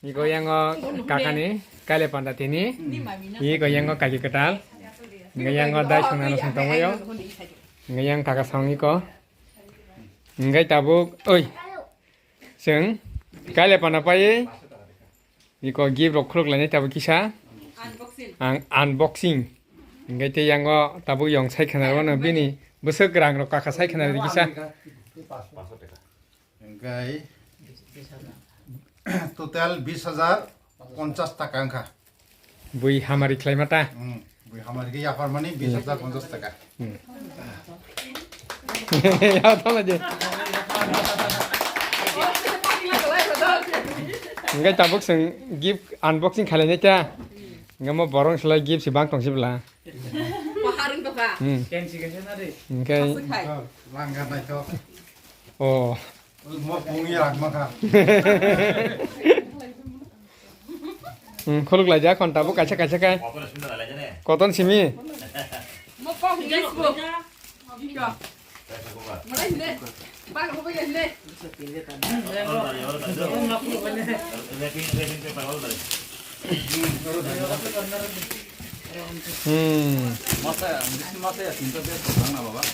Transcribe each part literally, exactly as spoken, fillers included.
Iko yango kakani kaile panda tini. Iko yango kaki kwtal. Hingke yango dai songna no song tongbaio. Hingke yang kaka song iko. Hingke tabuk oi. Chwng kaile panda paiwi iko gift rok khuluk lainai tabuk kisa. Ang unboxing. Hingke tei yango tabuk yong sai khwnarwano bini bwswk rang rok kaka sai khwnarwi kisa. Hingke total bis hajar ponchas taka wngkha. Bui hamari khlaima ta? Hmm, bui hamari khe yapharmani bis hajar ponchas taka. Hmm. Ya, tamo je. Hingke tabuk chwng gift unboxing khlainai ta? Hingke mo borok selai gift si bang tong si bwla. Baharung to kha. Hmm. Hingke. Aswk hai. Langga naithok. Oh. Mo pung ya ma kha. Hmm, khuluk laijak, khon tabuk kaisa kaisa khai. Kotor simi. Mo kok hingis bo. Mo dai hine. Bang ho bai hine. Hmm. Masa, masa ya, tinta dia kurang na, baba.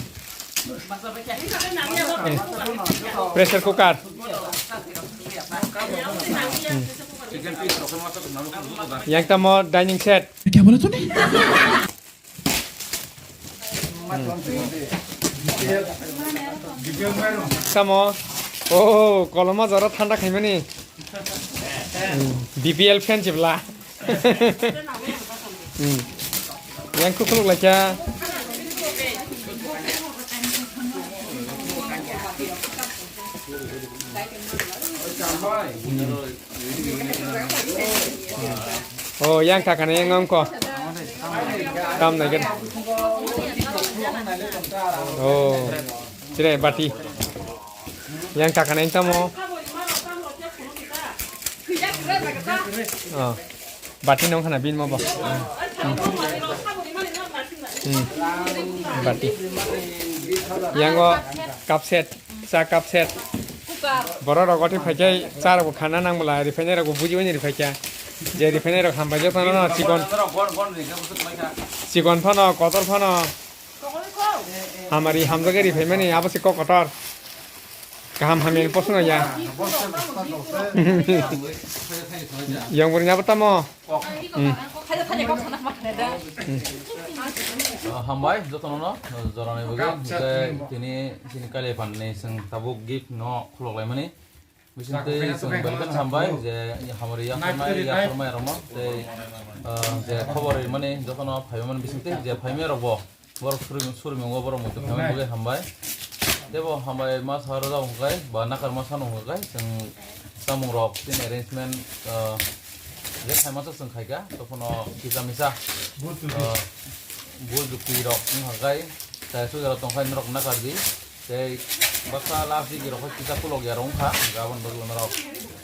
Pressure cooker. Yang tamo dining set. Kya bola tune? Tamo. Oh, koloma jora thanda khaimani. Hmm, B P L fan chibla. Hmm. Yang kukuluk lacha. Oh, yang kakana yang ngongko. Tam naigen. Oh, cire bati. Yang kakana yang tamo. Oh. Bati nong khana bin mo bo. Hmm. Hmm. Bati. Yango cup set, cha cup set. Borok rok gotwi phaikai cha rok bo khana nang bwla, riphai nai rok bo buji bai ni riphai kha. Je riphai nai rok hambai joto no chikon. Chikon phano, kotor phano. Hamari hamjagwi ri phaimani abo se kok kotor. Kaham hamya ni post no ya. Yang bwrwi ni abo tamo. Hmm. Ah, hambai jotono no, jorani bagwi, tei tini, tini kaile panda ni chwng tabuk gift no khulok laimani. Bisingtwi chwng belai kheno hambai je hamari yakharmai, yakharmai rokno tei, ah, je khobor rimani jotono phaimani bisingtwi je phaimai rokbo borok suri, surimungo borok muitu phaimani bagwi hambai. Tei bo hambai ma sa rwjak hwnkhe ba nakar ma sano hwnkhe chwng chamung rok tini arrangement, ah, je khaima chwng khaikha tokhono kisa misa, ah, bul jukti rok wngkha khe chaya suja rok tongkha norok nakar di. Tei baksa last week rok kisa kulok ya rong kha, gabon bagwi norok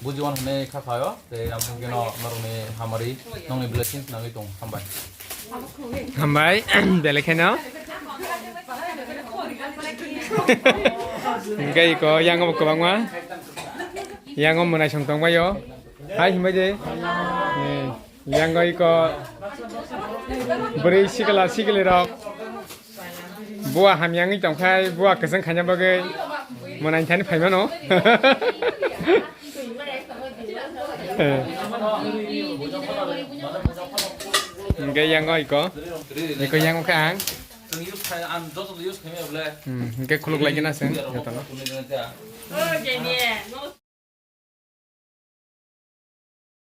bujiwan hwnwi kha khayo. Tei ang thangkhe no norokni hamari nongni blessings nangwi tong. Hambai. Hambai, belai kheno. Hingke iko yango bo kwbangma. Yango mwnai song tongbaio. Hai himbai de. Eh, yango iko bwrwi sikla sikli rok. Buwa hamya wngwi tongkhai, buwa kwchwng khaina bagwi mwnai thani phaimano. Hingke yango iko, iko yango khe ang. Hmm, hingke khuluk lai gana chwng jotono.